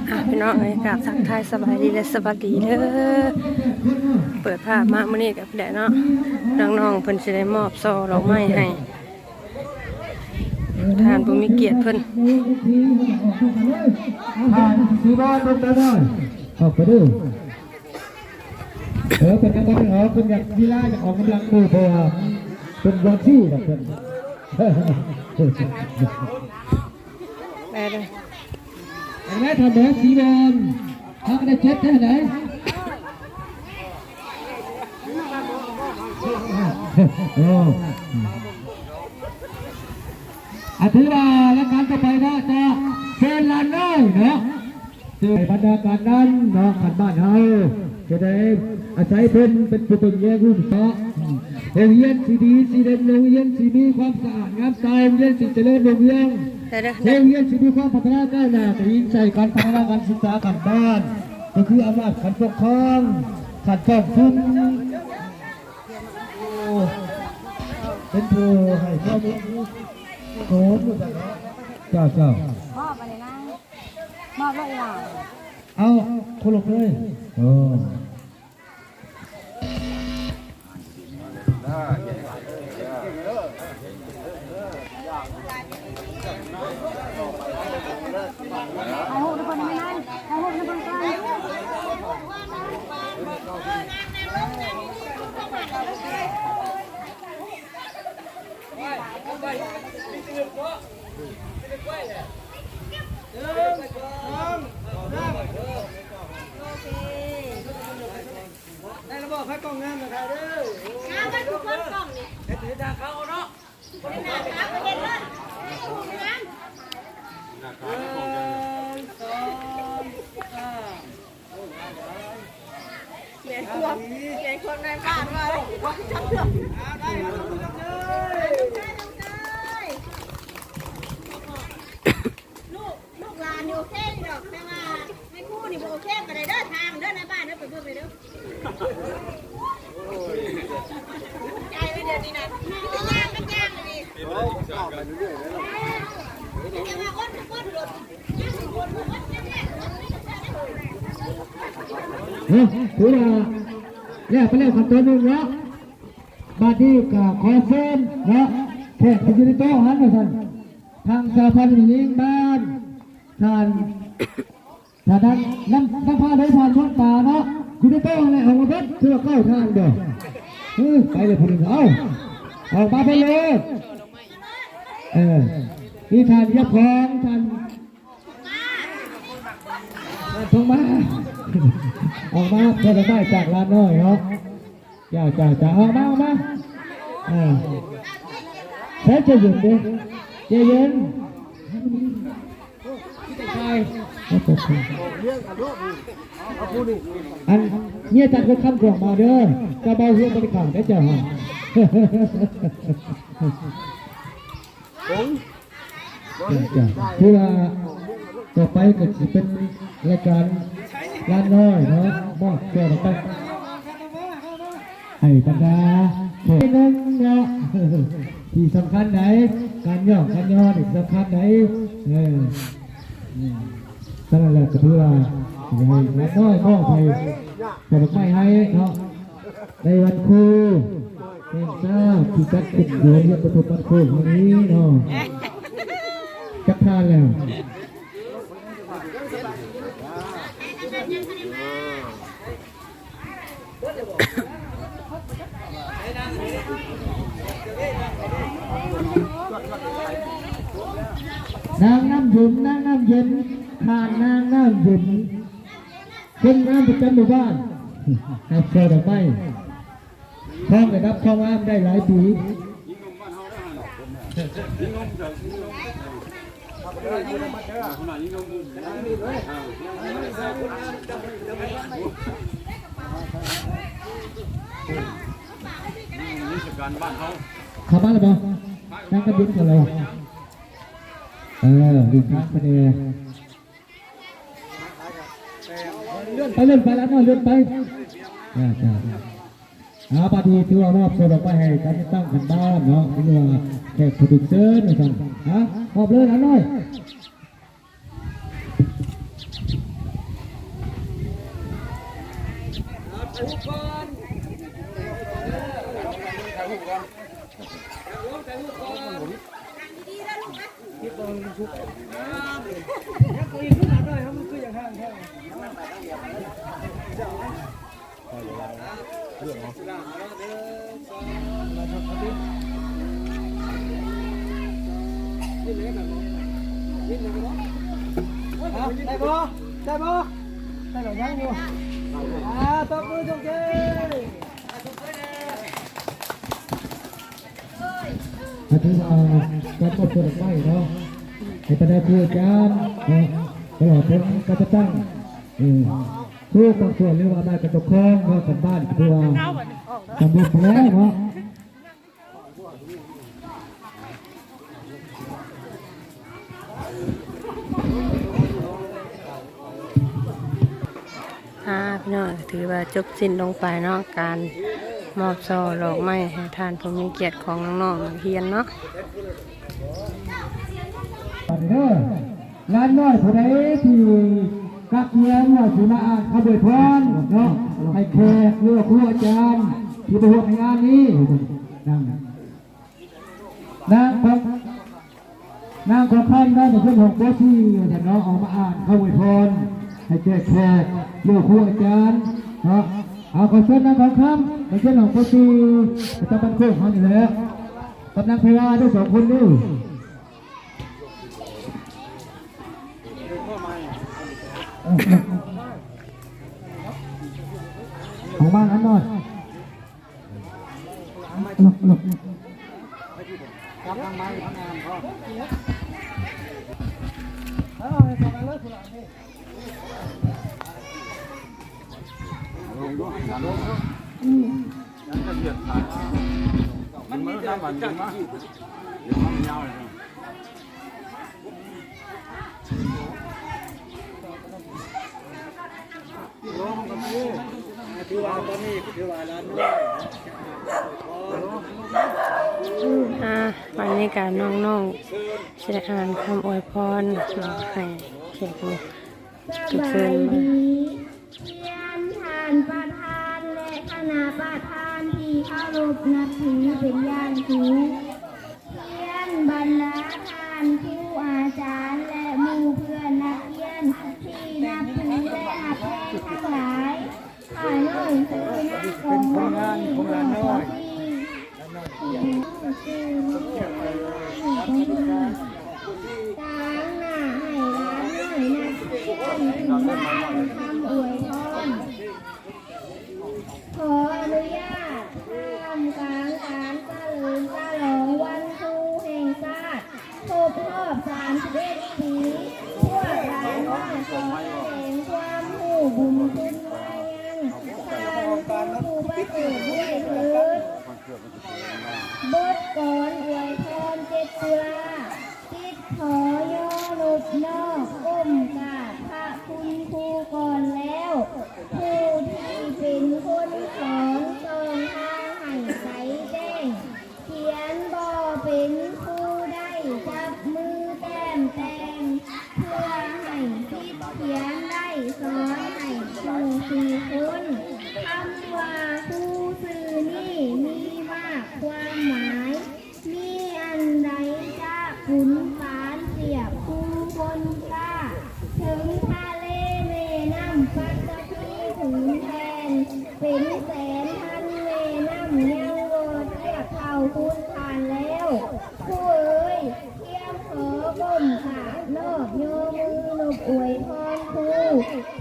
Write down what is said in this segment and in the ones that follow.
ອ່ະ ພີ່ນ້ອງເອີຍ ກາບທັກທາຍສະບາຍດີ ແລະ ສະຫວັດດີເດີ. ເປີດພາບມາມື້ນີ້ກໍແຫຼະເນາະ ນ້ອງໆເພິ່ນຊິໄດ້ມອບຊ່ອດອກໄມ້ໃຫ້ທ່ານຜູ້ມີກຽດເພິ່ນ. ທ່ານສີບານລົງໄປໜ້ອຍ ອອກໄປເດີ. ເອີ ເພິ່ນຍັງບໍ່ໄດ້ອອກ ເພິ່ນຢາກ ເວລາຢາກອອກກຳລັງມື ເພາະວ່າເພິ່ນຫວັງດີດອກເພິ່ນ. ໄດ້ເດີ ເຫັນໄໝ ທ່ານແມ່ສີບານ ເຮົາກໍໄດ້ເຈັດໄດ້ໃດ. ໂອ້ ອາ ຖືວ່າລາຍການຕໍ່ໄປເນາະ ຈະເຊີນຫຼານນ້ອຍເນາະ. ໃຫ້ບັນດາການນັ້ນເນາະ ຂັ້ນບ້ານເຮົາຈະໄດ້ອາໄສເພິ່ນເປັນຜູ້ເບິ່ງແຍງຮູ້ເນາະ. ໂຮງຮຽນຊິດີຊິເດັ່ນ ໂຮງຮຽນຊິມີຄວາມສະອາດງາມຕາ ໂຮງຮຽນຊິຈະເລີນຮຸ່ງເຮືອງ ໂຮງຮຽນຊິມີຄວາມພັດທະນາກ້າວໜ້າ ກໍອີງໃສ່ການພັດທະນາການສຶກສາຂັ້ນບ້ານ ກໍຄືອຳນາດການປົກຄອງຂັ້ນທ້ອງຖິ່ນ ເປັນຜູ້ໃຫ້ຂໍ້ມູນໂກນ. ເຈົ້າ ເຈົ້າ ມອບອັນນີ້ນະ ມອບເລີຍອີ່ຫຼ້າ. ເອົາ ຄົນລະເລີຍ. ໂອ້ ຖ່າຍຮູບນຳເພິ່ນໄດ້ໄໝ? ຖ່າຍຮູບນຳເພິ່ນກ່ອນ. ໜຶ່ງ ສອງ ສາມ ໂອເຄ ໄດ້ລະບໍ່? ໃຜກ້ອງງາມນະ ຖ່າຍເດີ ງາມເບິດທຸກຄົນກ້ອງນີ້ ເຮັດ ເຮັດໜ້າຂາວເນາະ ເຮັດໜ້າຂາວ ເຮັດເລີຍ ໜຶ່ງ ສອງ ສາມ. ແມ່ນຄວາມ ແມ່ນຄວາມນາຍບ້ານວ່າ ລູກ ລູກຫຼານນີ້ໂອເຄຢູ່ດອກ ແຕ່ວ່າແມ່ຄູນີ້ບໍ່ໂອເຄປານໃດເດີ ທາງເດີ ນາຍບ້ານເດີ ໄປເບິ່ງເລີຍເດີ. ໃຈເລີຍດຽວນີ້ນະ ມີແຕ່ຍ່າງກັບຍ່າງນີ້ ມີແຕ່ວ່າອົດກັບອົດໂລດ. ເອີ ຖືວ່າແລ້ວໄປແລ້ວຂັ້ນຕອນໜຶ່ງເນາະ. ບາດນີ້ກໍຂໍເຊີນເນາະ ແຂກທີ່ຢູ່ໃນໂຕະຫັ້ນວ່າຊັ້ນ ທາງສະຫະພັນແມ່ຍິງບ້ານ ທ່ານ ທ່ານນຳ ນຳພາໂດຍທ່ານທອງປາເນາະ ຢູ່ໃນໂຕະຫັ້ນແຫຼະ ອອກມາເບິດ ຄືວ່າເກົ້າທ່ານບໍ່? ເອີ ໄປເລີຍຜູ້ໜຶ່ງ ເອົ້າ ອອກມາເບິດເລີຍ. ເອີ ມີທ່ານເຈົ້າຂອງ ທ່ານ ທ່ານທອງມາ ອອກມາ ເພິ່ນໄດ້ຈາກຫຼານນ້ອຍເນາະ. ຈ້າ ຈ້າ ຈ້າ ອອກມາ ອອກມາ ເອີ ໃສ່ ໃຈເຢັນເດີ ໃຈເຢັນ ອັນເມຍຈັດຄົນຄຳຂອງມາເດີ ເຈົ້າເບົາເຮືອນບໍລິການໄດ້ເຈົ້າຫັ້ນ. ຄືວ່າຕໍ່ໄປກໍຊິເປັນລາຍການຫຼານນ້ອຍເນາະ ມອບແກ່ໃຫ້ບັນດາແຂກໜຶ່ງເນາະ ທີ່ສຳຄັນໃດ ການຍ້ອງການຍໍນີ້ສຳຄັນໃດ ເອີ ສະນັ້ນແຫຼະ ກໍຖືວ່າໃຫ້ຫຼານນ້ອຍມອບໃຫ້ ດອກໄມ້ໃຫ້ເນາະ ໃນວັນຄູແຫ່ງຊາດທີ່ຈັດຂຶ້ນຢູ່ໂຮງຮຽນປະຖົມບ້ານໂຄກແຫ່ງນີ້ເນາະ ຈັກທ່ານແລ້ວ. ນາງນ້ຳເຢັນ ນາງນ້ຳເຢັນ ທ່ານນາງນ້ຳເຢັນ ຄົນງາມປະຈຳໝູ່ບ້ານ ຮັບຊ່ອດອກໄມ້ ຄອງລະດັບຄວາມງາມໄດ້ຫຼາຍປີ. ເຂົ້າມາແລ້ວບໍ່? ນາງກະບິນເຂົ້າແລ້ວ. ເອີ ດີຄັກ ພໍດີ. ເລື່ອນໄປ ເລື່ອນໄປ ຫຼານນ້ອຍ ເລື່ອນໄປ. ຈ້າ ຈ້າ. ອ່າ ບາດນີ້ຖືວ່າມອບສ່ວນອອກໄປໃຫ້ການຈັດຕັ້ງຂັ້ນບ້ານເນາະ ຫຼືວ່າແຂກຜູ້ຖືກເຊີນວ່າຊັ້ນ. ຮະ ມອບເລີຍ ຫຼານນ້ອຍ. ได้บ่ ได้บ่ ได้บ่ ยังอยู่ อ่า ตบมือ โอเค ก็ถือว่าการมอบส่วนดอกไม้เนาะ ให้บรรดาครูอาจารย์เนาะ ตลอดถึงการจัดตั้ง เออ ครูบางส่วน หรือว่าบ้านการปกครองเนาะ กันบ้าน คือว่าสำเร็จไปแล้วเนาะ ອ່າ ພີ່ນ້ອງ ຖືວ່າຈົບສິ້ນລົງໄປເນາະ ການມອບຊ່ອດອກໄມ້ໃຫ້ທ່ານຜູ້ມີກຽດຂອງນ້ອງໆນັກຮຽນເນາະ. ເດີ ຫຼານນ້ອຍຜູ້ໃດທີ່ກັກເຮືອນວ່າຊິມາອ່ານຄຳອວຍພອນເນາະ ໃຫ້ແຂກ ຫຼືວ່າຄູອາຈານທີ່ມາຮ່ວມໃນງານນີ້ ນາງ ນາງຂອງ ນາງຂອງຄຳເນາະ ນັກຮຽນຫ້ອງ ປ.ສີ່ ວ່າຊັ້ນເນາະ ອອກມາອ່ານຄຳອວຍພອນໃຫ້ແກ່ແຂກ ຫຼືວ່າຄູອາຈານເນາະ. ເອົາ ຂໍເຊີນນາງຂອງຄຳ ນັກຮຽນຫ້ອງ ປ.ສີ່ ປະຈຳບ້ານໂຄກເຮົານີ້ແຫຼະ ກັບນາງເພວາ ທັງສອງຄົນເດີ. ອອກມາ ນາງນ້ອຍ ອ່າ ບັດນີ້ກະນ້ອງໆ ຊິໄດ້ອ່ານຄຳອວຍພອນເນາະ ໃຫ້ແຂກຜູ້ຖືກເຊີນມາ. ຮຽນທ່ານປະທານ ແລະ ຄະນະປະທານທີ່ເຄົາລົບນັບຖືເປັນຢ່າງສູງ, ຮຽນບັນດາທ່ານຄູອາຈານ ແລະ ໝູ່ເພື່ອນນັກຮຽນທີ່ນັບຖື ແລະ ຮັກແພງທັງຫຼາຍ. ຂ້ານ້ອຍຊື່ນາງຂອງ ເປັນຄົນງານ ຄົນງານນ້ອຍ ຕາງໜ້າໃຫ້ຫຼານນ້ອຍນັກຮຽນຂຶ້ນມາອ່ານຄຳອວຍພອນ. ຂໍອະນຸຍາດ, ທ່າມກາງການສະເຫຼີມສະຫຼອງວັນຄູແຫ່ງຊາດ ຄົບຮອບສາມສິບເອັດປີ, ພວກຫຼານນ້ອຍຂໍສະແດງຄວາມຮູ້ບຸນຄຸນມາຍັງທ່ານຄູປະເສີດດ້ວຍເທີດ. ບົດກອນອວຍພອນເຈັດຕຸລາ, ສິດຂໍຍໍນົບນອບກົ້ມກາບພະຄຸນຄູກ່ອນແລ້ວ, ຜູ້ທີ່ເປັນຄົນສອນສ່ອງທາງໃຫ້ໃສແຈ້ງ, ຂຽນບໍ່ເປັນຄູໄດ້ຈັບມືແຕ້ມແຕ່ງ, ເພື່ອໃຫ້ສິດຂຽນໄດ້ສອນໃຫ້ຮູ້ສູ່ຄົນ. ຄຳວ່າຄູຊື່ນີ້ມີມາກຄວາມໝາຍ, ມີອັນໃດຈະປຸນປານປຽບຄູຄົນກ້າ, ເຖິງທະເລແມ່ນ້ຳປັດສະພີຜືນແຜ່ນ, ເປັນແສນພັນແມ່ນ້ຳຍັງບໍ່ທຽບເທົ່າຄຸນທ່ານແລ້ວ. ຄູເອີຍ, ພຽງຂໍກົ້ມກາບນອບຍໍມືນົບອວຍພອນຄູ,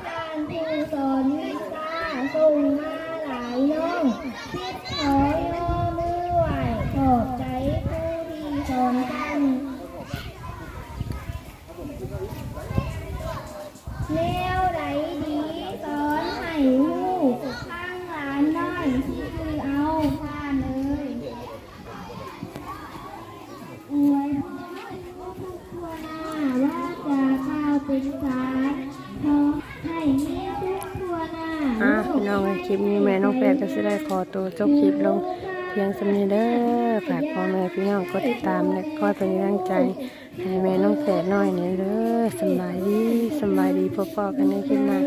ທ່ານຜູ້ສອນວິຊາສົ່ງມາຫຼາຍນ້ອງ, ສິດຂໍຍໍມືໄຫວ້ຂອບໃຈຄູທີ່ສອນສັ່ງ. ແນວໃດດີສອນໃຫ້ຮູ້, ທາງຫຼານນ້ອຍຊິຈື່ເອົາທ່ານເອີຍ. ອວຍພອນທຸກໆທົ່ວໜ້າ, ວາຈາກ່າວເປັນສານ, ຂໍໃຫ້ມີທຸກທົ່ວໜ້າ. ອ່າ ພີ່ນ້ອງເອີຍ, ຄລິບນີ້ແມ່ນ້ອງແປດກໍຊິໄດ້ຂໍໂຕຈົບຄລິບລົງພຽງສ່ຳນີ້ເດີ. ຝາກພໍ່ແມ່ພີ່ນ້ອງກົດຕິດຕາມ ແລະ ຄອຍເປັນກຳລັງໃຈໃຫ້ແມ່ນ້ອງແປດນ້ອຍແດ່ເດີ. ສຳບາຍດີ, ສຳບາຍດີ, ພົບພໍ້ກັນໃນຄລິບໜ້າ.